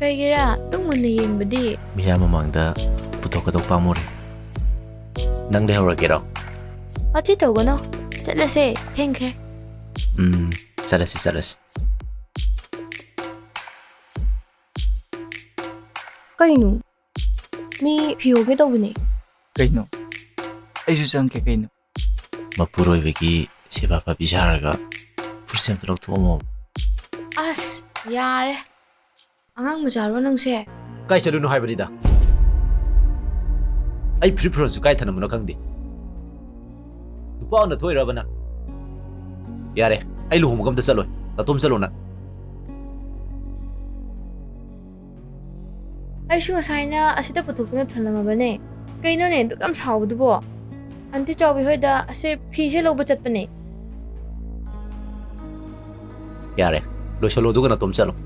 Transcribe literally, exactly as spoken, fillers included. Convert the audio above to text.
ꯀꯩꯒꯤꯔꯥ? ꯑꯗꯨꯛ ꯃꯨꯟꯅ ꯌꯦꯡꯕꯗꯤ꯫ ꯃꯤꯌꯥꯝ ꯃꯃꯥꯡꯗ ꯄꯨꯊꯣꯛꯀꯗꯧ ꯄꯥꯝꯃꯨꯔꯦ꯫ ꯅꯪ ꯂꯩꯍꯧꯔꯒꯦꯔꯣ? ꯋꯥꯊꯤ ꯇꯧꯒꯅꯣ꯫ ꯆꯠꯂꯁꯦ, ꯊꯦꯡꯈ꯭ꯔꯦ꯫ ꯎꯝ, ꯆꯠꯂꯁꯤ, ꯆꯠꯂꯁꯤ꯫ ꯀꯩꯅꯣ? ꯃꯤ ꯐꯤ ꯍꯣꯡꯒꯦ ꯇꯧꯕꯅꯦ꯫ ꯀꯩꯅꯣ? ꯑꯩꯁꯨ ꯆꯪꯒꯦ ꯀꯩꯅꯣ? ꯃꯄꯨꯔꯣꯏꯕꯒꯤ ꯁꯦꯕꯥ ꯐꯕꯤ ꯁꯥꯔꯒ ꯐꯨꯔꯤꯠꯁꯦ ꯑꯝꯇ ꯂꯧꯊꯣꯛꯑꯝꯃꯣ꯫ ꯑꯁ, ꯌꯥꯔꯦ꯫ ꯑꯉꯥꯡ ꯃꯆꯥꯔꯣ ꯅꯪꯁꯦ? ꯀꯥꯏ ꯆꯠꯂꯨꯅꯣ ꯍꯥꯏꯕꯅꯤꯗ? ꯑꯩ ꯐꯨꯔꯤꯠ ꯐꯤꯔꯣꯜꯁꯨ ꯀꯥꯏ ꯊꯅꯝꯕꯅꯣ ꯈꯪꯗꯦ꯫ ꯅꯨꯄꯥ ꯑꯣꯟꯅ ꯊꯣꯛꯏꯔꯕ ꯅꯪ? ꯌꯥꯔꯦ, ꯑꯩ ꯂꯨꯍꯣꯡꯕꯒ ꯑꯝꯇ ꯆꯠꯂꯣꯏ꯫ ꯅꯇꯣꯝ ꯆꯠꯂꯣ ꯅꯪ꯫ ꯑꯩꯁꯨ ꯉꯁꯥꯏꯅ ꯑꯁꯤꯗ ꯄꯨꯊꯣꯛꯇꯨꯅ ꯊꯝꯂꯝꯃꯕꯅꯦ꯫ ꯀꯩꯅꯣꯅꯦ, ꯑꯗꯨꯛ ꯌꯥꯝ ꯁꯥꯎꯕꯗꯨꯕꯣ? ꯑꯟꯇꯤ ꯆꯥꯎꯕꯤ ꯍꯣꯏꯗ ꯑꯁꯤ ꯐꯤꯁꯦ ꯂꯧꯕ ꯆꯠꯄꯅꯦ꯫ ꯌꯥꯔꯦ, ꯂꯣꯏꯁꯜꯂꯣ ꯑꯗꯨꯒ ꯅꯇꯣꯝ ꯆꯠꯂꯣ꯫